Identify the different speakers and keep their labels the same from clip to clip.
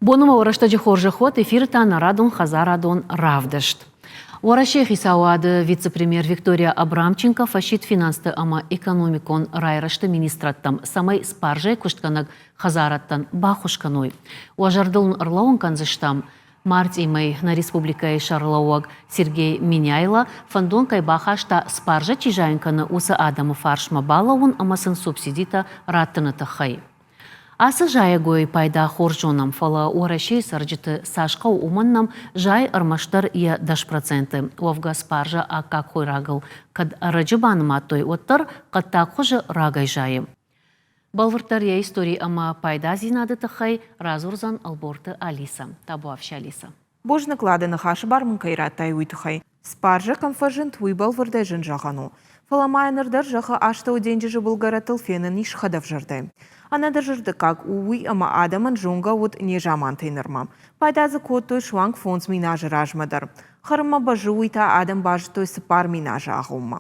Speaker 1: Боны ма рӕстӕджы хорзӕх уӕд, эфиры та нӕ радон хӕдзарадон равдыст. Уӕрӕсейы хицауады вице-премьер Виктория Абрамченко фӕсидт финансты ӕмӕ экономикон райрӕзты министрадтӕм, цӕмӕй спаржӕйы куыстгӕнӕг хӕдзарадтӕн баххуыс кӕной. Уӕ зӕрдыл ын ӕрлӕууын кӕндзыстӕм, мартъи мӕй нӕ республикӕйы сӕргълӕууӕг Сергей Меняйло фӕндон кӕй бахаста спаржӕ чи зайын кӕны, уыцы адӕмы фарсмӕ балӕууын ӕмӕ сын субсидитӕ раттыны тыххӕй. Ацы зайӕгойы пайда хорз зонӕм, фӕлӕ Уӕрӕсейы цӕрджыты цас хъӕуы, уымӕн нӕм зайы ӕрмӕстдӕр йӕ 10%. Уӕвгӕ спаржӕ аккаг хойрагыл кӕд ӕрӕджы банымадтой, уӕддӕр хъӕддаг хуызы рагӕй зайы. Бӕлвырддӕр йӕ истори ӕмӕ пайдадзинады тыххӕй радзурдзӕн Ӕлборты Алисӕ. Табуафси, Алисӕ.
Speaker 2: Бузныг, Лада, ныхасы бар мын кӕй радтай, уый тыххӕй. Спаржӕ кӕм фӕзынд, уый бӕлвырдӕй зын зӕгъӕн у. Фӕлӕ ма ныр дӕр зӕххы астӕу денджызы былгӕрӕттыл фенӕн ис хӕдӕвзӕрдӕй. Ӕнӕдызӕрдыггаг у уый, ӕмӕ адӕмӕн зонгӕ уыд незамантӕй нырмӕ. Пайда дзы кодтой суанг 5000 азы размӕ дӕр. Хӕрынмӕ бӕззы, уый та адӕм базыдтой 4000 азы агъоммӕ.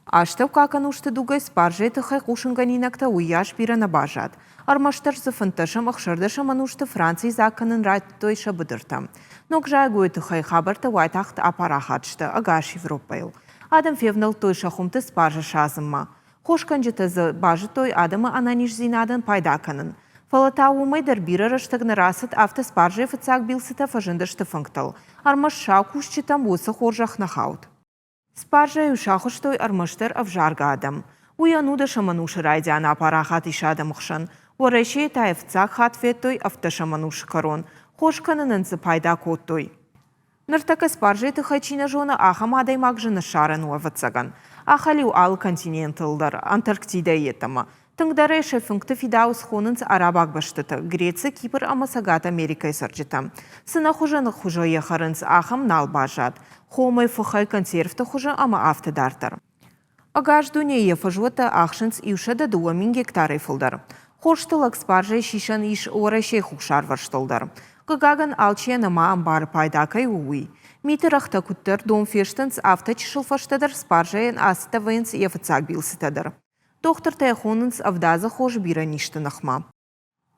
Speaker 2: Астӕуккаг ӕнусты дугӕй спаржӕйы тыххӕй хъусынгӕнинӕгтӕ уыйас бирӕ нӕ баззад. Ӕрмӕстдӕр дзы фынддӕсӕм-ӕхсӕрдӕсӕм ӕнусты Францийы дзаг кӕнын райдыдтой сӕ быдыртӕ. Ног зайӕгойы тыххӕй хабӕрттӕ уайтагъд апарахат сты ӕгас Европӕйыл. Адӕм февнӕлдтой сӕ хуымты спаржӕ садзынмӕ. Хосгӕнджытӕ дзы базыдтой адӕмы ӕнӕниздзинадӕн пайда кӕнын. Фӕлӕ та уымӕй дӕр бирӕ рӕстӕг нӕ рацыд, афтӕ спаржӕйы фыццаг билцытӕ фӕзындысты фынгтыл. Ӕрмӕст сау кусджытӕм уыцы хорзӕх нӕ хауд. Спаржӕ-иу сахуыстой ӕрмӕстдӕр ӕвзаргӕ адӕм. Уый ӕнудӕсӕм ӕнусы райдианы апарахат ис адӕмы хсӕн. Уӕрӕсейы та йӕ фыццаг хатт федтой ӕвддӕсӕм ӕнусы кӕрон. Хос кӕнынӕн дзы пайда кодтой. Ныртӕккӕ спаржӕйы тыххӕй чи нӕ зоны, ахӕм адӕймаг зын ссарӕн у, ӕвӕццӕгӕн. Ахӕлиу алы континентыл дӕр, Антарктидӕйы йеддӕмӕ. Тынгдӕр ӕй сӕ фынгты фидауц хонынц арабаг бӕстӕтӕ, Греци, Кипр ӕмӕ Цӕгат Америкӕйы цӕрджытӕ. Цы нӕ хуызӕн хуызы йӕ хӕрынц, ахӕм нал баззад. Хомӕй, фыхӕй, консервты хуызы ӕмӕ афтӕ дарддӕр. Ӕгас дунейы йӕ фӕзуӕттӕ ахсынц 102 000 гектарӕй фылдӕр. Хорз тыллӕг спаржӕй сисӕн ис Уӕрӕсейы хуссарвӕрстыл дӕр. Хъыгагӕн, алчи ӕнӕма ӕмбары пайда кӕй у, уый. Миты рӕгътӕ куыддӕр дон фестынц, афтӕ чысыл фӕстӕдӕр спаржӕйӕн ацытӕ вӕййынц йӕ фыццаг билцытӕ дӕр. Дохтыртӕ хонынц ӕвдадзы хос бирӕ низты ныхмӕ.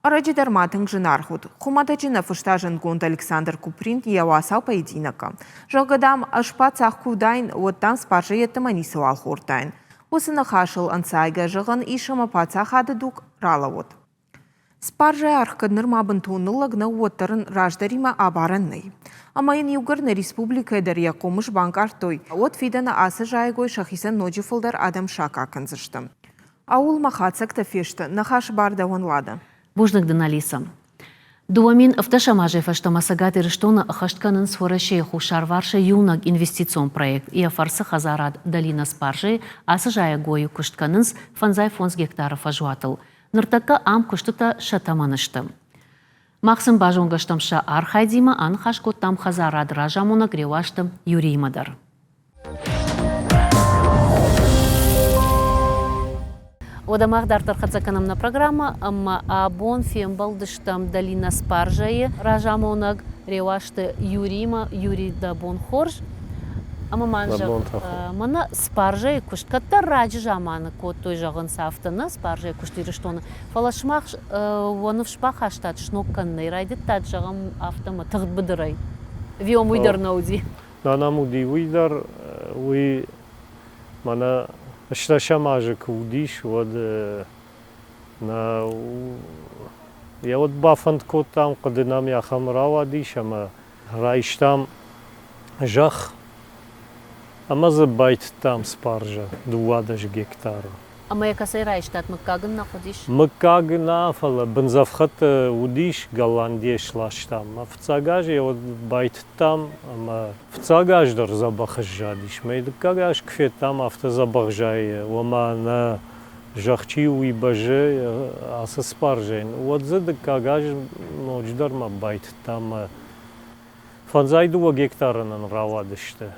Speaker 2: Ӕрӕджы дӕр ма тынг зынаргъ уыд. Хуымӕтӕджы нӕ фыста зындгонд Александр Куприн йӕ уацау Поединок-ы. Зӕгъгӕ, дам, ӕз паддзах куы уыдаин, уӕд, дам, спаржӕ йеддӕмӕ ницыуал хордтаин. Уыцы ныхасыл ӕнцайгӕ зӕгъӕн ис ӕмӕ паддзахады дуг ралӕууыд. Спаржӕйы аргъ кӕд нырма бынтон ныллӕг нӕу, уӕддӕр ын раздӕримӕ абарӕн нӕй. Ӕмӕ йын иугӕр нӕ республикӕйы дӕр йӕ хъомыс банкъардтой, уӕд фидӕны ацы зайӕгой сӕхицӕн ноджы фылдӕр адӕм саккаг кӕндзысты. Ауыл ма хатдзӕгтӕ фесты, ныхас бар дӕуӕн, Лада.
Speaker 1: Бузныг дын, Алиса. 2017 азӕй фӕстӕмӕ Цӕгат Ирыстоны ӕххӕст кӕнынц Уӕрӕсейы хуссарварсы иунӕг инвестицион проект. Йӕ фӕрцы хӕдзарад Долина Спаржӕйы ацы зайӕгойы куыст кӕнынц 55 гектары фӕзуатыл. Ныртӕккӕ ам куыстытӕ сӕ тӕмӕны сты. Мах сын базонгӕ стӕм сӕ архайдимӕ, аныхас кодтам хӕдзарады разамонӕг Реуазты Юриимӕ дӕр. Уӕдӕ мах дарддӕр хӕццӕ кӕнӕм нӕ программӕ ӕмӕ абон фембӕлдыстӕм Долина Спаржӕйы разамонӕг Реуазты Юриимӕ. Юрий, дӕ бон хорз! Ӕмӕ ма зӕгъ, мӕнӕ спаржӕйы куыст кӕддӕр раджы заманы кодтой, зӕгъынц, афтӕ нӕ спаржӕйы куыст Ирыстоны, фӕлӕ сымах уӕ ныфс бахастат сног кӕнынӕй, райдыдтат, зӕгъӕм, афтӕ тыгъд быдырӕй. Ӕви уӕм уый дӕр нӕ уыди?
Speaker 3: Нӕ нӕм уыди уый дӕр, уый мӕнӕ ӕстдӕсӕм азы куы уыдис, уӕд нӕ йӕ уӕд бафӕнд кодтам, хъуыды нӕм ахӕм рауадис ӕмӕ Райстам зӕхх ӕмӕ дзы байтыдтам спаржӕ 12 гектары.
Speaker 1: Ӕмӕ йӕ кӕцӕй райстат, мыггаг ын нӕ хъуыдис?
Speaker 3: Мыггаг нӕ, фӕлӕ бындзӕфхӕдты уыдис, Голландийӕ сластам. Мӕ фыццаг аз йӕ уӕд байтыдтам ӕмӕ фыццаг аз дӕр дзӕбӕх сзадис. Мӕ дыккаг аз куы федтам, афтӕ дзӕбӕх зайы, ома нӕ зӕхх чи у, уый бӕззы ацы спаржӕйӕн, уӕд дзы дыккаг аз ноджыдӕр ма байтыдтам мӕ 52 гектары нын рауадысты.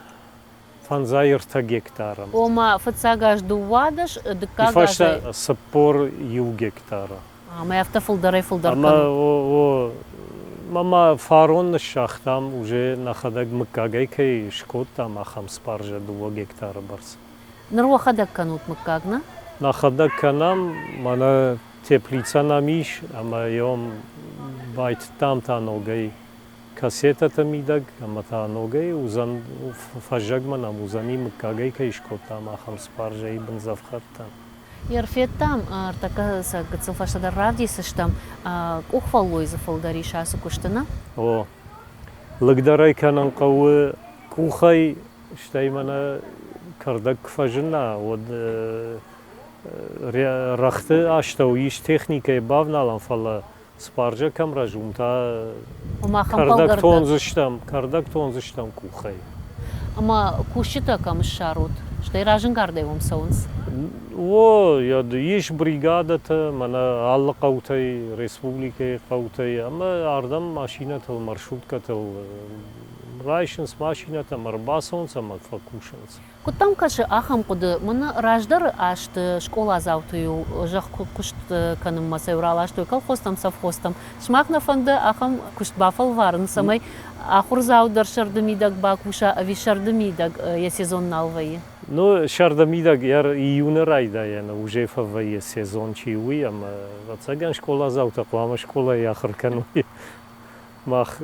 Speaker 3: 53 гектары.
Speaker 1: Ома фыццаг аз 12, дыккаг аз
Speaker 3: Фӕстӕ 41 гектары.
Speaker 1: Ӕмӕ афтӕ фылдӕрӕй-фылдӕр
Speaker 3: кӕны. Ӕмӕ ма ма фарон ныссагътам, уже нӕхӕдӕг мыггагӕй кӕй скодтам, ахӕм спаржӕ 2 гектары бӕрц.
Speaker 1: Ныр уӕхӕдӕг кӕнут мыггаг, нӕ?
Speaker 3: Нӕхӕдӕг кӕнӕм, мӕнӕ теплицӕ нӕм ис, ӕмӕ йӕм Байтыдтам та ногӕй кассетӕты мидӕг ӕмӕ та ногӕй уыдзӕн, фӕззӕгмӕ нӕм уыдзӕни, мыггагӕй кӕй скодтам, ахӕм спаржӕйы бындзӕфхӕдтӕ.
Speaker 1: Ӕрфедтам, ӕртӕккӕ сӕ гыццыл фӕстӕдӕр равдисдзыстӕм, къухфӕллой дзы фылдӕр ис ацы куысты, нӕ?
Speaker 3: О, лыгдӕр ӕй кӕнын хъӕуы къухӕй, стӕй мӕнӕ кӕрдӕг куы фӕзына, уӕд рӕгъты астӕу ис техникӕйы бавналӕн, фӕлӕ спаржӕ кӕм рӕзы, уым та кӕрдӕг тондзыстӕм, кӕрдӕг тондзыстӕм къухӕй.
Speaker 1: Ӕмӕ кусджытӕ кӕм ссарут? Стӕй разӕнгардӕй уым цӕуынц?
Speaker 3: О, ис бригадӕтӕ, мӕнӕ алы хъӕутӕй, республикӕйы хъӕутӕй ӕмӕ ардӕм машинӕтыл, маршруткӕтыл райсынц машинӕтӕ ӕмӕ ӕрбацӕуынц ӕмӕ фӕкусынц.
Speaker 1: Куыд дӕм кӕсы ахӕм хъуыды? Мӕнӕ раздӕры азты скъоладзауты-иу зӕхкуыст кӕнынмӕ сӕ-иу раластой колхозтӕм, совхозтӕм. Сымах нӕ фӕнды ахӕм куыст бафӕлварын, цӕмӕй ахуырдзау дӕр сӕрды мидӕг бакуса ӕви сӕрды мидӕг йӕ сезон нал вӕййы?
Speaker 3: Ну, сӕрды мидӕг июны райдайӕны уже фӕвӕййы сезон чи уый, ӕмӕ ӕвӕццӕгӕн скъоладзаутӕ хъуамӕ скъолайы ахуыр кӕной. Мах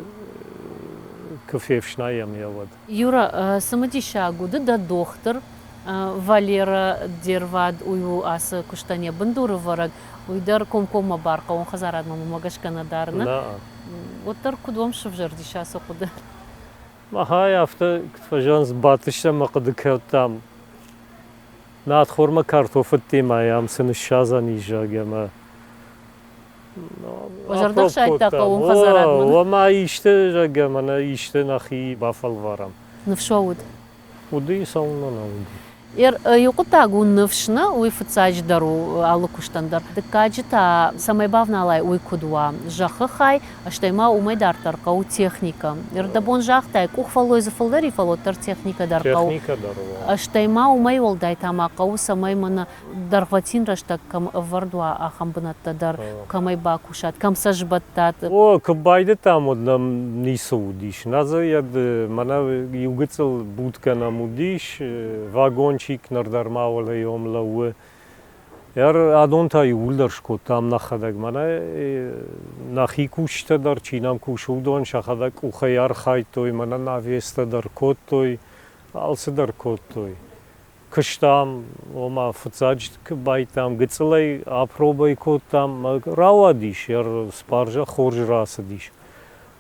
Speaker 3: куы фефснайӕм йӕ, уӕд.
Speaker 1: Юра, цымыдисаг у, ды дӕ дохтыр, Валера де рвад, уый у ацы куыстӕн йӕ бындурывӕрӕг, уый дӕр комкоммӕ бар хъӕуон хӕдзарадмӕ уымӕ гӕсгӕ нӕ дары, нӕ? Уӕддӕр куыд уӕм сывзӕрдис ацы хъуыды?
Speaker 3: Махӕй афтӕ куыд фӕзӕгъынц, бадтыстӕм ӕмӕ хъуыды кодтам, надхормӕ картофы темӕйы ам цы ныссадзӕн ис, зӕгъгӕ, ӕмӕ
Speaker 1: Зӕрдӕхсайдта хъӕуон хӕдзарадмӕ.
Speaker 3: Уӕ исты, зӕгъгӕ, мӕнӕ исты нӕхи бафӕлварӕм.
Speaker 1: Ныфс уӕ уыд?
Speaker 3: Уыди, цӕуылнӕ нӕ уыди.
Speaker 1: Иу хъуыддаг у ныфс нӕ, уый фыццаджыдӕр у алы куыстӕн дӕр. Дыккаджы та, цӕмӕй бавналай, уый куыд уа? Зӕххы хай, стӕй ма уымӕй дарддӕр хъӕуы техникӕ. Ӕрдӕбон загътай, къухфӕллой дзы фылдӕр и, фӕлӕ уӕддӕр техникӕ дӕр хъӕуы.
Speaker 3: Техникӕ дӕр уа.
Speaker 1: Стӕй ма уымӕй уӕлдай та ма хъӕуы, цӕмӕй мӕнӕ дӕргъвӕтин рӕстӕг кӕм ӕвӕрд уа, ахӕм бынӕттӕ дӕр кӕмӕй бакусат, кӕм сӕ сбӕттат.
Speaker 3: О, куы байдыдтам, уӕд нӕм ницы уыдис. Нӕ дзы мӕнӕ иу гыццыл будкӕ нӕм уыдис, вагончик ныр дӕр ма уӕлейом лӕууы. Адон та иууылдӕр скодтам нӕхӕдӕг. Мӕнӕ нӕхи кусджытӕ дӕр, чи нӕм кусы, уыдон сӕхӕдӕг къухӕй архайдтой, мӕнӕ навестӕ дӕр кодтой, алцыдӕр кодтой. Куыстам, ома фыццаджы байдтам, гыццылӕй апробӕй кодтам, рауадис, спаржӕ хорз рацыдис.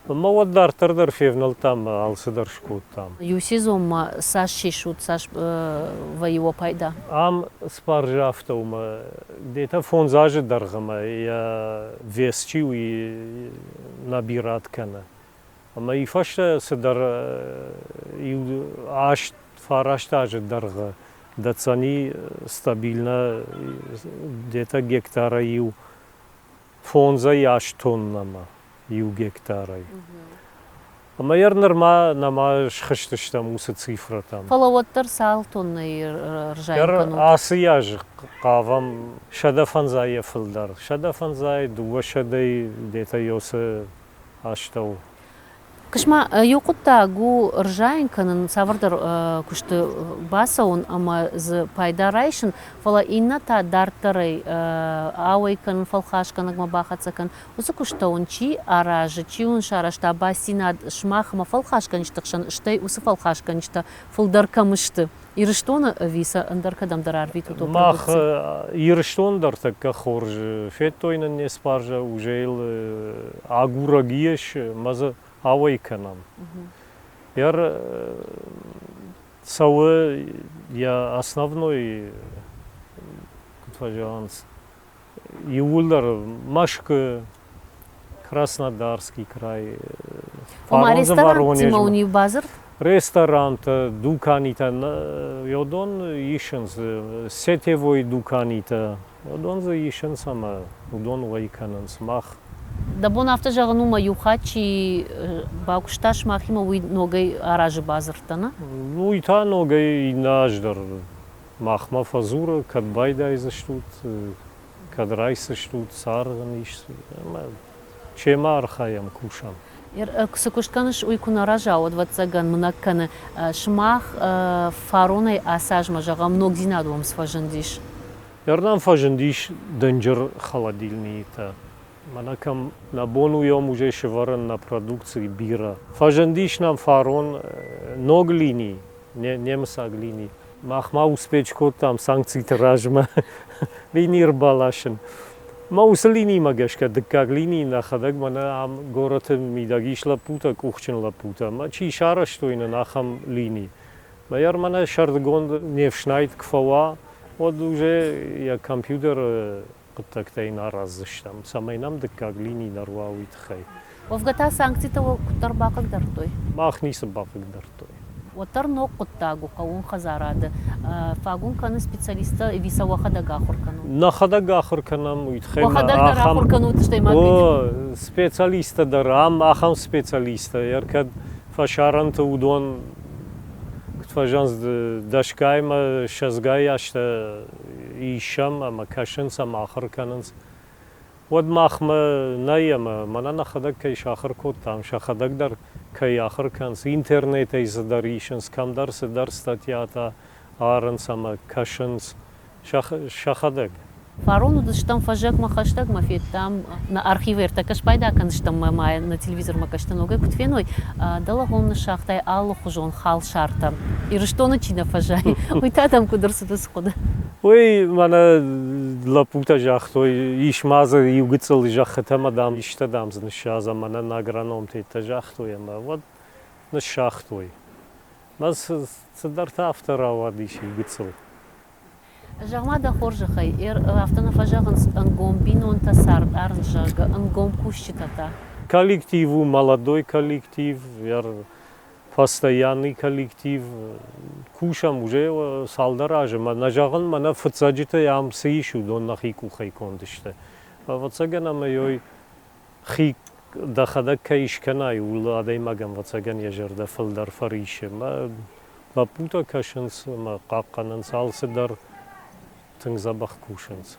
Speaker 3: Ӕмӕ уӕд дарддӕр дӕр февнӕлдтам, алцыдӕр скодтам.
Speaker 1: Иу сезонмӕ цас сисут, цас вӕййы уӕ пайда?
Speaker 3: Ам спаржӕ афтӕ у, где-то 5 азы дӕргъы мӕ йӕ вес чи у, набират кӕны. Ӕмӕ и фӕстӕ цыдӕр иу 8-9 азы дӕргъы дӕтдзӕни стабильно где-то гектарӕй иу фондзӕй аст тоннӕмӕ иу гектарӕй. Ӕмӕ йӕ нырма нӕма схызтыстӕм уыцы цифрӕтӕм.
Speaker 1: Фӕлӕ уӕддӕр цал тоннӕйы рзайын кӕнут?
Speaker 3: Ацы аз хъавӕм 150-йӕ фылдӕр. 150-ӕй, 200-ӕй где-то ёсы астӕу.
Speaker 1: Кысма, иу хъуыддаг у рзайын кӕнын, цавӕрдӕр куысты бацӕуын ӕмӕ дзы пайда райсын, фӕлӕ иннӕ та дарддӕрӕй ауӕй кӕнын, фӕлхасгӕнӕгмӕ бахӕццӕ кӕнын. Уыцы куыстӕ уын чи аразы, чи уын сарӕзта бастдзинад сымах ӕмӕ фӕлхасгӕнджыты хсӕн, стӕй уыцы фӕлхасгӕнджытӕ фылдӕр кӕм сты? Ирыстоны ӕви сӕ ӕндӕр кӕдӕмдӕр арвитут
Speaker 3: Мах Ирыстон дӕр тӕккӕ хорз федтой нын не спаржӕ, уже йыл агурӕг ис, мӕ дзы ауӕй кӕнӕм. Йӕ цӕуы йӕ основной, куыд фӕзӕгъынц, иууылдӕр Мӕскуы, Краснодарский край,
Speaker 1: Ома ресторантимӕ уын иу бадзырд?
Speaker 3: Ресторантӕ, дуканитӕ, уыдон исынц, сетевой дуканитӕ, уыдон дзы исынц ӕмӕ уыдон уӕй кӕнынц мах.
Speaker 1: Дӕ бон афтӕ зӕгъын у, мӕ иу хатт чи бакуыста сымахимӕ, уый ногӕй аразы бадзырдтӕ, нӕ?
Speaker 3: Уый та ногӕй иннӕ аз дӕр махмӕ фӕдзуры, кӕд байдайдзыстут, кӕд райсдзыстут, цард ын ис, ӕмӕ семӕ архайӕм, кусӕм.
Speaker 1: Цы куыст кӕныс, уый куы нӕ рӕза, уӕд, ӕвӕццӕгӕн, мынӕг кӕны. Сымах фаронӕй ацы азмӕ, зӕгъӕм, ногдзинад уӕм цы фӕзындис?
Speaker 3: Ардӕм фӕзындис дынджыр холодильниктӕ. Мӕнӕ кӕм нӕ бон у йом уже сывӕрын нӕ продукци бирӕ. Фӕзындис нӕм фарон ног лини, немыцаг лини. Мах ма успеть кодтам санкциты размӕ лини ӕрбаласын. Мӕ уыцы линимӕ гӕсгӕ дыккаг линийы нӕхӕдӕг мӕнӕ ам горӕты мидӕг ис лӕппутӕ, къухджын лӕппутӕ. Мӕ чи сарӕзтой нын ахӕм лини. Мӕ мӕнӕ сӕрдыгонд не фснайд куы фӕуа, уӕд уже йӕ компьютеры хъуыддӕгтӕ йын араздзыстӕм, цӕмӕй нӕм дыккаг лини дӕр уа, уый тыххӕй.
Speaker 1: Уӕвгӕ та санкцитӕ куыддӕр бахъыгдардтой?
Speaker 3: Мах ницы бахъыгдардтой.
Speaker 1: Уӕддӕр ног хъуыддаг у хъӕууон хӕдзарады. Фаг уын кӕны специалисттӕ ӕви сӕ уӕхӕдӕг ахуыр кӕнут?
Speaker 3: Нӕхӕдӕг ахуыр кӕнӕм, уый тыххӕй
Speaker 1: Уӕхӕдӕг дӕр ахуыр кӕнут, стӕй ма
Speaker 3: О, специалисттӕ дӕр ам ахӕм специалисттӕ, ӕркӕд фӕсарӕнты уыдон куыд фӕзӕгъынц, дӕсгай ӕмӕ ссӕдзгай азтӕ исӕм ӕмӕ кӕсынц ӕмӕ ахуыр кӕнынц, уӕд махмӕ нӕй ӕмӕ мӕнӕ нӕхӕдӕг кӕй сахуыр кодтам, сӕхӕдӕг дӕр кӕй ахуыр кӕнынц, интернетӕй цыдӕр исынц, кӕмдӕр цыдӕр статьятӕ арынц ӕмӕ кӕсынц сӕхӕдӕг.
Speaker 1: Фарон уыдыстӕм фӕззӕгмӕ хӕстӕгмӕ, федтам нӕ архивы ӕртӕккӕ спайда кӕндзыстӕм ӕмӕ ма нӕ телевизормӕ кӕсты ногӕй куыд феной, дӕлӕгъом ныссагътай алыхуызон халсартӕ. Ирыстоны чи нӕ фӕзайы, уый та дӕм куыд ӕрцыд уыцы хъуыды?
Speaker 3: Уый мӕнӕ лӕппутӕ загътой, ис ма дзы иу гыццыл зӕххытӕ ӕмӕ, дам, исты, дам, дзы ныссадзӕм, мӕнӕн агрономтӕ загътой ӕмӕ уӕд ныссагътой. Мӕ цыдӕртӕ афтӕ рауадис иу гыццыл.
Speaker 1: Зӕгъ-ма дӕ хорзӕхӕй, афтӕ нӕ фӕзӕгъынц, ӕнгом бинонтӕ цард арынц, зӕгъгӕ, ӕнгом кусджытӕ та?
Speaker 3: Коллектив у молодой коллектив, постоянный коллектив. Кусӕм уже цалдӕр азы. Мӕнӕ зӕгъын, мӕнӕ фыццаджытӕй ам цы ис, уыдон нӕхи къухӕй конд сты. Ӕвӕццӕгӕн ӕмӕ ёй хи дӕхӕдӕг кӕй скӕнай, ууыл адӕймагӕн, ӕвӕццӕгӕн, йӕ зӕрдӕ фылдӕр фӕрисы. Мӕ лӕппутӕ кӕсынц ӕмӕ хъахъхъӕнынц алцыдӕр, тынг дзӕбӕх кусынц.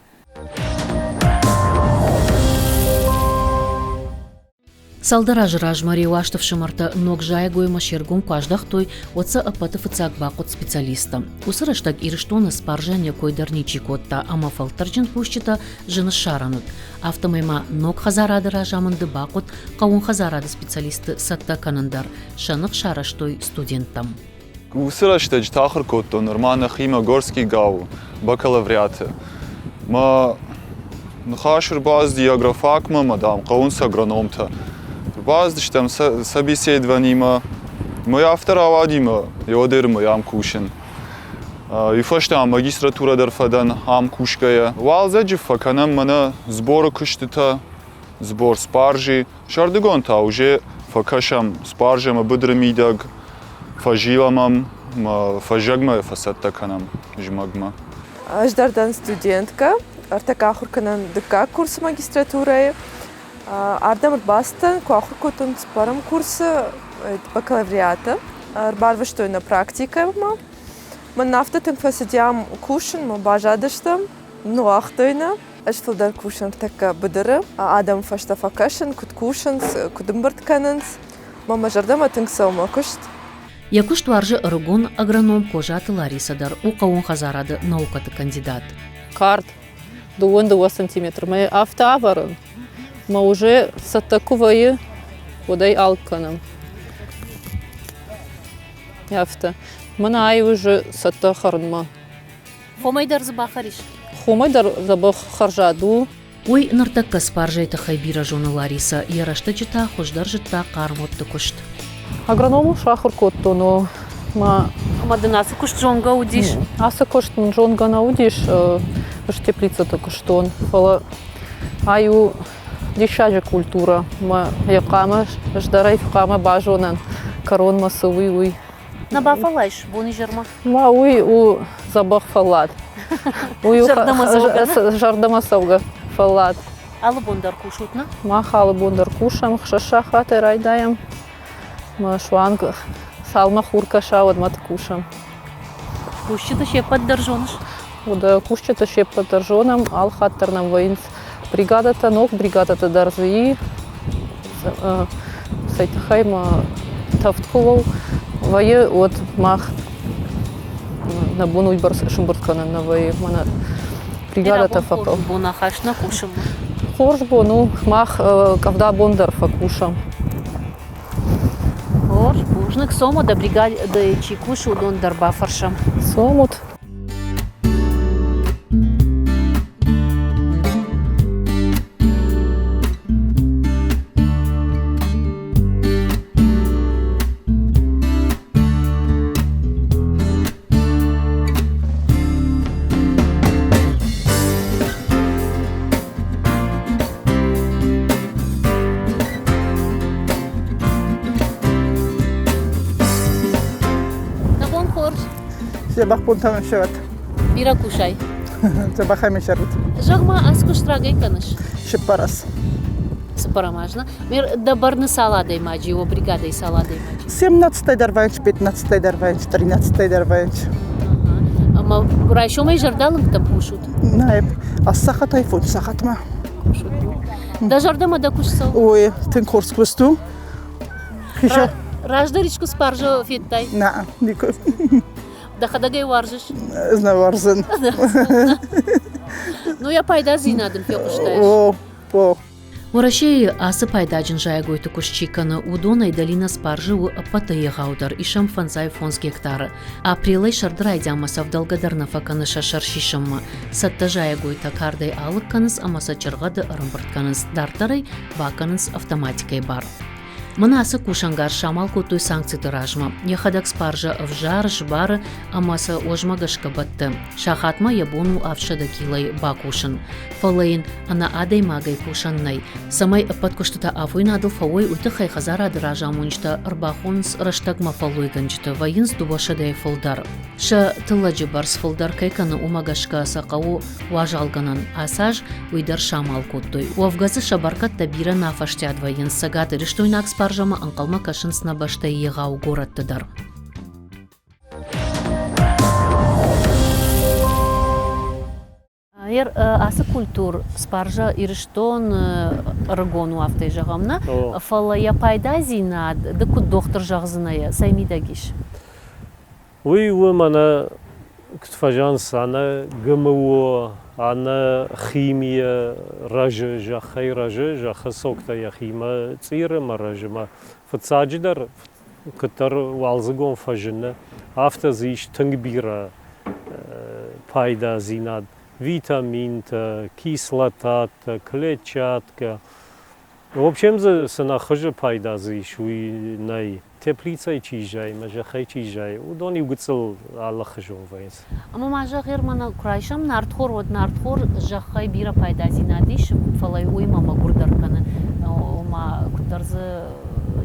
Speaker 1: Цалдӕр азы размӕ Реуазты фсымӕртӕ ног зайӕгоймӕ се ргом куы аздӕхтой, уӕд сӕ ӕппӕты фыццаг бахъуыд специалисттӕ. Уыцы рӕстӕг Ирыстоны спаржӕн йӕ кой дӕр ничи кодта ӕмӕ фӕлтӕрджын кусджытӕ зын ссарӕн уыд. Афтӕмӕй ма ног хӕдзарады разамынды бахъуыд хъӕууон хӕдзарады специалистты цӕттӕ кӕнын дӕр. Сӕ ных сарӕзтой студенттӕм.
Speaker 4: Уыцы рӕстӕджыты ахуыр кодтон нырма нӕхимӕ Горский гауы бакалавриаты. Мӕ ныхас ӕрбацыди агрофакмӕ ӕмӕ, дам, хъӕуынц агрономтӕ. Ӕрбацыдыстӕм собеседованимӕ. Мӕ афтӕ рауади мӕ йодермӕ ам кусын. Уый фӕстӕ магистратурӕ дӕр фӕдӕн ам кусгӕйӕ. Уалдзӕджы фӕкӕнӕм мӕнӕ сборы куыстытӕ, сбор спаржи. Сӕрдыгон та уже фӕкӕсӕм спаржӕмӕ быдыры мидӕг, фӕзилӕм ӕм, фӕззӕгмӕ фӕцӕттӕ кӕнӕм зымӕгмӕ.
Speaker 5: Ӕз дӕр дӕн студенткӕ, ӕртӕккӕ ахуыр кӕнын дыккаг курсы магистратурӕйы. Ардӕм ӕрбацыдтӕн, куы ахуыр кодтон цыппӕрӕм курсы бакалавриаты. Ӕрбарвыстой нӕ практикӕмӕ. Мӕн афтӕ тынг фӕцыди ам кусынмӕ, баззадыстӕм, ныууагътой нӕ. Ӕз фылдӕр кусын тӕккӕ быдыры, адӕмы фӕстӕ фӕкӕсын, куыд кусынц, куыд ӕмбырд кӕнынц. Мӕ мӕ зӕрдӕмӕ тынг цӕуы мӕ куыст.
Speaker 1: Йӕ куыст уарзы ӕрыгон агроном Козаты Ларисӕ дӕр, у хъӕууон хӕдзарады наукӕты кандидат.
Speaker 6: Кард дыууын дыууӕ сантиметрмӕ афтӕ ӕвӕрын, мӕ уже цӕттӕ куы вӕййы, уӕд ӕй алыг кӕнӕм. Афтӕ. Мӕнӕ ай уже цӕттӕ хӕрынмӕ.
Speaker 1: Хомӕй дӕр дзы бахӕрис?
Speaker 6: Хомӕй дӕр дзӕбӕх хӕрзад у.
Speaker 1: Уый ныртӕккӕ спаржӕйы тыххӕй бирӕ зоны Ларисӕ, йӕ рӕстӕджы та хуыздӕр зыдта хъӕрмудты куыст.
Speaker 6: Агрономыл сахуыр кодтон, о. Ма
Speaker 1: Ӕмӕ дын ацы куыст зонгӕ уыдис?
Speaker 6: Ацы куыст мын зонгӕ нӕ уыдис, ӕз теплицӕты куыстон, фӕлӕ ай у диссаджы культурӕ. Мӕ йӕ хъуамӕ ӕздӕрӕй хъуамӕ базонӕн, кӕронмӕ цы уый, уый.
Speaker 1: Нӕ бафӕллайыс бон-изӕрмӕ?
Speaker 6: Ма уый у дзӕбӕх фӕллад. Уый у зӕрдӕмӕ цӕугӕ фӕллад.
Speaker 1: Алы бон дӕр кусут, нӕ?
Speaker 6: Мах алы бон дӕр кусӕм, хсӕз сахатӕй райдайӕм. Мӕ суанг цалмӕ хур кӕса, уӕдмӕ кусӕм.
Speaker 1: Кусджыты се ппӕт дӕр зоныс?
Speaker 6: Уӕдӕ кусджыты се ппӕт дӕр зонӕм, алы хатт дӕр нӕм вӕййынц бригадӕтӕ, ног бригадӕтӕ дӕр дзы и. Цӕй тыххӕй ма тӕвд куы вӕййы, уӕд мах нӕ бон уыйбӕрц сымбырд кӕнын нӕ вӕййы. Мӕнӕ бригадӕтӕ фӕхъӕуы.
Speaker 1: Бон ахӕсс нӕ кусынмӕ.
Speaker 6: Хорз бон у, мах къӕвда бон дӕр фӕкусӕм.
Speaker 1: Хорз, бузныг. Цомут, дӕ бригадӕйы чи кусы, уыдон дӕр бафӕрсӕм.
Speaker 6: Цомут.
Speaker 1: Дӕ бон хорз.
Speaker 7: Дзӕбӕх бонтӕ мӕм сӕвӕрд.
Speaker 1: Бирӕ кусай.
Speaker 7: Дзӕбӕхӕй мӕ сӕрут.
Speaker 1: Зӕгъ-ма, ацы куыст рагӕй кӕныс?
Speaker 7: Цыппӕрӕс.
Speaker 1: Цыппӕрӕм аз, нӕ? Дӕ бӕрны цал адӕймаджы у, бригадӕйы цал адӕймаджы?
Speaker 7: Семнадцатӕй дӕр вӕййынц, пятнадцатӕй дӕр вӕййынц, тринадцатӕй дӕр вӕййынц.
Speaker 1: Ӕмӕ райсомӕй зӕрдӕлынгтӕм кусут?
Speaker 7: Нӕ, аст сахатӕй фондз сахатмӕ.
Speaker 1: Кусут. Дӕ зӕрдӕмӕ дӕ куыст цӕуы?
Speaker 7: Ой, тынг хорз куыст у.
Speaker 1: Раздӕр искуы спаржа федтай?
Speaker 7: Нӕ, никуы.
Speaker 1: Дӕхӕдӕг ӕй уарзыс?
Speaker 7: Ӕз нӕ уарзын.
Speaker 1: Ну, йӕ пайдадзинад ын фехъуыстай?
Speaker 7: О, о.
Speaker 1: Уӕрӕсейы ацы пайдаджын зайӕгойты куыст чи кӕны, уыдонӕй долина Спаржы у ӕппӕты егъаудӕр, исӕм 55 гектары. Апрелӕй сӕрды райдианмӕ сӕ ӕвдӕлгӕ дӕр нӕ фӕкӕны сӕ сӕр сисынмӕ. Цӕттӕ зайӕгойтӕ кардӕй алыг кӕнынц ӕмӕ сӕ чыргъӕды ӕрӕмбырд кӕнынц, дарддӕр ӕй бакӕнынц автоматикӕйы бар. Мӕнӕ ацы кусӕнгарз самал кодтой санкциты размӕ. Йӕхӕдӕг спаржӕ ӕвзары, сбары ӕмӕ сӕ уӕзмӕ гӕсгӕ бӕтты. Сахатмӕ йӕ бон у 700 килойы бакусын. Фӕлӕ йын ӕнӕ адӕймагӕй кусӕн нӕй. Цӕмӕй ӕппӕт куыстытӕ афойнадыл фӕуой, уый тыххӕй хӕдзарады разамонджытӕ ӕрбахонынц рӕстӕгмӕ фӕллойгӕнджыты, вӕййынц дыууӕсӕдӕйы фылдӕр. Сӕ тыллӕджы бӕрц фылдӕр кӕй кӕны, уымӕ гӕсгӕ сӕ хъӕуы уазалгӕнӕн. Ацы аз уый дӕр самал кодтой. Уӕвгӕ дзы сӕ бӕркӕдтӕ бирӕ нӕ фӕстиат вӕййынц. Цӕгатирыстойнаг спаржӕмӕ ӕнхъӕлмӕ кӕсынц нӕ бӕстӕйы егъау горӕтты дӕр. Ер ацы культур спаржа Ирыстон ӕрыгон у, афтӕ зӕгъӕм, нӕ? Фӕлӕ йӕ пайдадзинад ды куыд дохтыр зӕгъдзынӕ, цӕй мидӕг ис?
Speaker 3: Уый у мӕнӕ куыд фӕзӕгъынц, ӕнӕ ГМО, ӕнӕ химийӕ рӕзы, зӕххӕй рӕзы, зӕххы соктӕ йӕхимӕ цъиры мӕ рӕзы мӕ фыццаджыдӕр куыддӕр уалдзыгон фӕзыны, афтӕ дзы ис тынг бирӕ пайдадзинад, витаминтӕ, кислотатӕ, клетчаткӕ. В общем дзы цы нӕ хуызы пайда дзы ис, уый нӕй. Теплицӕй чи зайы мӕ зӕххӕй чи зайы, уыдон иу гыццыл алыхуызон вӕййынц.
Speaker 1: Ӕмӕ ма зӕгъ, мӕнӕ куы райсӕм нартхор, уӕд нартхор зӕххӕй бирӕ пайдадзинад ис, фӕлӕ уыимӕ мӕгуырдӕр кӕны. Ома, куыддӕр дзы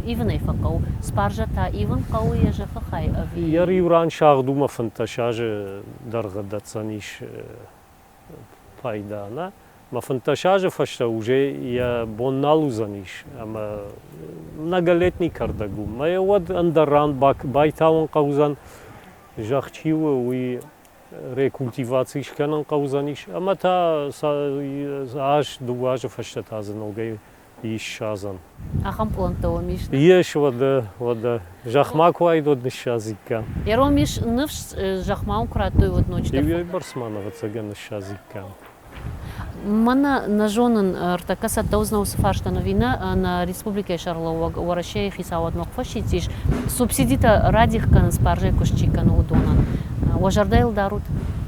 Speaker 1: ивын ӕй фӕхъӕуы. Спаржӕ та ивын хъӕуы йӕ зӕххы хай ӕви?
Speaker 3: Йӕ иу ран сагъд у мӕ 15 азы дӕргъы дӕтдзӕн ис пайда, нӕ? Мӕ 15 азы фӕстӕ уже йӕ бон нал уыдзӕнис ӕмӕ многолетний кӕрдӕг у. Мӕ уӕд ӕндӕр ран байтауын хъӕудзӕн, зӕхх чи у, уый рекультиваци скӕнын хъӕудзӕнис ӕмӕ та аз, дыууӕ азы фӕстӕ та дзы ногӕй ис садзӕн.
Speaker 1: Ахӕм пълӕнттӕ уӕм ис?
Speaker 3: Ис, уӕдӕ, уӕдӕ. Зӕхмӕ куы уаид, уӕд ныссадзиккам.
Speaker 1: Йӕ ис ныфс, зӕхмӕ уын куы радтой, уӕд ноджыдӕр.
Speaker 3: Иуӕй бӕрц ма ӕвӕццӕгӕн ныссадзиккам.
Speaker 1: Мӕнӕ нӕ зонын, ӕртӕккӕ цӕттӕ уыдзынӕ уыцы фарстӕн ӕви нӕ, нӕ республикӕйы сӕргълӕууӕг Уӕрӕсейы хицауадмӕ куы фӕсидтис, субсидитӕ радих кӕнынц, бӕрзӕй куыст чи кӕны, уыдонӕн. Уӕ зӕрдӕ йыл дарут?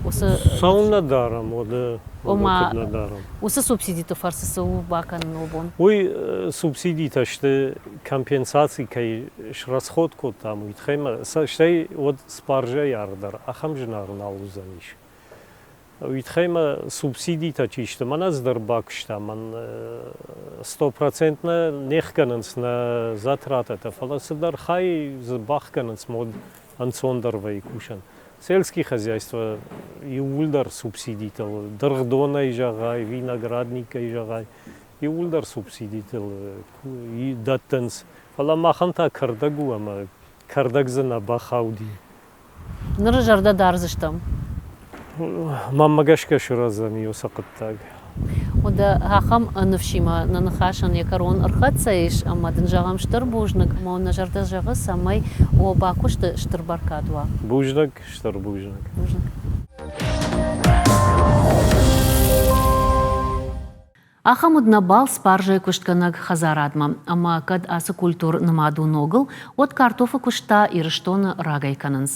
Speaker 1: Уыцы
Speaker 3: Цӕуылнӕ дарӕм, уӕдӕ
Speaker 1: Ома,
Speaker 3: куыд нӕ дарӕм?
Speaker 1: Уыцы субсидиты фӕрцы цы у бакӕнын уӕ бон?
Speaker 3: Уый субсидитӕ сты компенсаци кӕй срасход кодтам, уый тыххӕй ма стӕй уӕд спаржӕйы аргъ дӕр ахӕм зынаргъ нал уыдзӕнис. Уый тыххӕй ма субсидитӕ чи сты, мӕнӕ ӕз дӕр бакуыстам, мӕн стопроцентно не хгӕнынц нӕ затратӕтӕ, фӕлӕ цыдӕр хай дзы бахгӕнынц, мод ӕнцондӕр вӕййы кусӕн. Сельский хозяйство иууылдӕр субсидитыл, дыргъдонӕй зӕгъай, виноградникӕй зӕгъай, иууылдӕр субсидитыл дӕттынц. Фӕлӕ махӕн та кӕрдӕг у ӕмӕ кӕрдӕг дзы нӕ бахауди.
Speaker 1: Ныры зӕрдӕ дардзыстӕм.
Speaker 3: Мӕнмӕ гӕсгӕ сырӕздзӕни уыцы хъуыддаг.
Speaker 1: Уӕдӕ ахӕм ныфсимӕ нӕ ныхасӕн йӕ кӕрон ӕрхӕццӕ ис, ӕмӕ дын зӕгъӕм стыр бузныг, ӕмӕ нӕ зӕрдӕ зӕгъы, цӕмӕй уӕ бакуысты стыр бӕркад уа.
Speaker 3: Бузныг, стыр бузныг.
Speaker 1: Бузныг. Ахӕм уыд нӕ балц спаржӕйы куыстгӕнӕг хӕдзарадмӕ. Ӕмӕ кӕд ацы культур нымад у ногыл, уӕд картофы куыст та Ирыстоны рагӕй кӕнынц.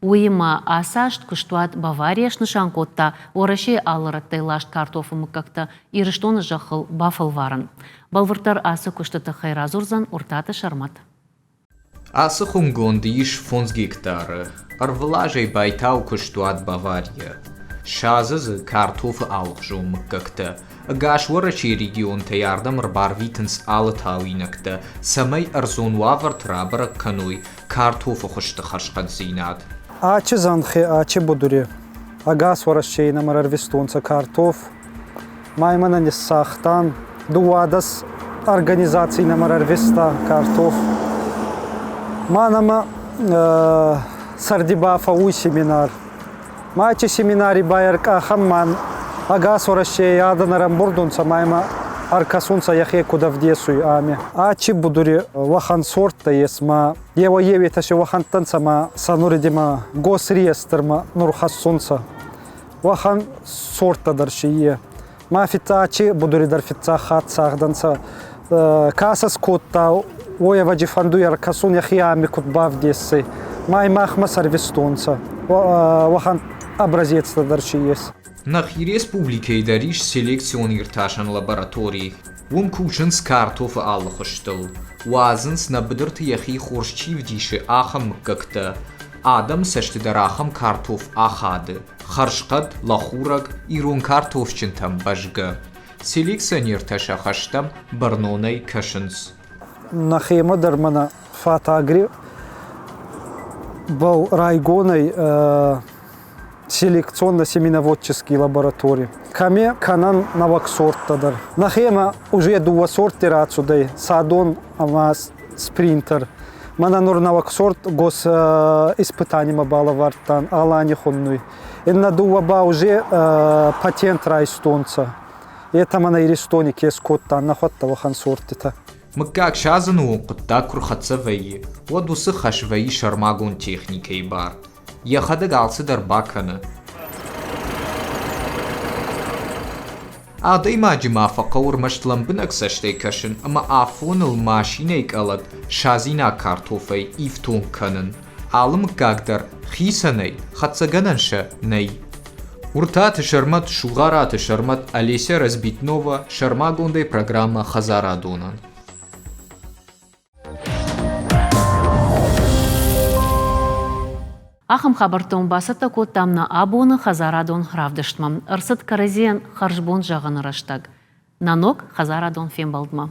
Speaker 1: Уыимӕ ацы азт куыстуат Бавария снысан кодта Уӕрӕсейы алы рӕттӕй ласт картофы мыггӕгтӕ Ирыстоны зӕххыл бафӕлварын. Бӕлвырддӕр ацы куысты тыххӕй радзурдзӕн Уыртаты Сӕрмӕт.
Speaker 8: Ацы хуымгонды ис фондз гектары. Ӕрвылазӕй байтауы куыстуат Бавария. Садзы дзы картофы алыхуызон мыггӕгтӕ. Ӕгас Уӕрӕсейы регионтӕй ардӕм ӕрбарвитынц алы тауинӕгтӕ, цӕмӕй ӕрдзон уавӕрты рабӕрӕг кӕной картофы хуызты хӕрзхъӕддзинад.
Speaker 9: Ачи зӕнхи, ачи будури ӕгас Уӕрӕсейы нӕмӕ ӕрвистонцӕ картоф, Ма имӕ нӕ ниссагътан. Дууадӕс организаций нӕмӕ ӕрвиста картоф. Ма нӕмӕ сӕрди ба фӕууй семинар. Ма ачи семинари ба ӕркъахӕн ма ӕгас Уӕрӕсейӕй адӕн ӕрӕмбурд унцӕ ма имӕ ӕркӕсунцӕ йӕхе куд ӕвдесуй ами. Ачи будури уӕхӕн сорттӕ ес ма еуӕй-еуетӕ си уӕхӕнттӕ нцӕ ма сӕ нуридимӕ госреестрмӕ нур хӕссунцӕ. Уӕхӕн сорттӕ дӕр си е. Ма фиццаг будури дӕр фиццаг хатт цагъдӕнцӕ. Ка сӕ скодта, уой ӕвӕджи фӕндуй ӕркӕсун йӕхи ами куд бавдессе. Ма махмӕ сӕрвистонцӕ. Уӕхӕн образецтӕ дӕр си ес.
Speaker 8: Нӕхи республикӕйы дӕр ис селекцион иртасӕн лаборатори. Уым кусынц картофы алы хуызтыл. Уадзынц, нӕ быдырты йӕхи хорз чи вдисы, ахӕм мыггӕгтӕ. Адӕмы цӕсты дӕр ахӕм картоф ахады, хӕрзхъӕд, лӕхурӕг, ирон картофджынтӕм бӕзгӕ. Селекционертӕ сӕ хӕстӕм бӕрнонӕй кӕсынц.
Speaker 9: Нӕхемӕ дӕр мӕнӕ фатагри был райгонӕй селекционно-семеноводческий лаборатори. Кӕми кӕнӕн нӕуӕг сорттӕ дӕр. Нӕхемӕ уже дууӕ сортти рацудӕй садон ӕма спринтер. Мӕнӕ нур нӕуӕг сорт госиспытанимӕ балӕвардтан, Алани хуннуй. Иннӕ дууӕ ба уже патент райстонцӕ. Етӕ мӕнӕ Иристони ке скодтан, нӕхуӕдтӕ уӕхӕн сорттитӕ.
Speaker 8: Мыггаг садзыны онг хъуыддаг куы рхӕццӕ вӕййы, уӕд уыцы хӕс вӕййы сӕрмагонд техникӕйы бар. Йӕхӕдӕг алцыдӕр бакӕны. Адӕймаджы ма фӕхъӕуы ӕрмӕст лӕмбынӕг цӕстӕй кӕсын ӕмӕ афоныл машинӕйы къӕлӕт садзинаг картофӕй ифтонг кӕнын. Алы мыггаг дӕр хицӕнӕй, хӕццӕгӕнӕн сӕ нӕй. Уыртаты Сӕрмӕт, Сугъараты Сӕрмӕт, Олеся Разбитнова сӕрмагондӕй программӕ Хӕдзарадонӕн.
Speaker 1: Ахӕм хабӕрттӕ уын бацӕттӕ кодтам нӕ абоны хӕдзарадон равдыстмӕ. Ӕрцыд кӕрӕдзийӕн хӕрзбон зӕгъыны рӕстӕг. Нӕ ног хӕдзарадон фембӕлдмӕ.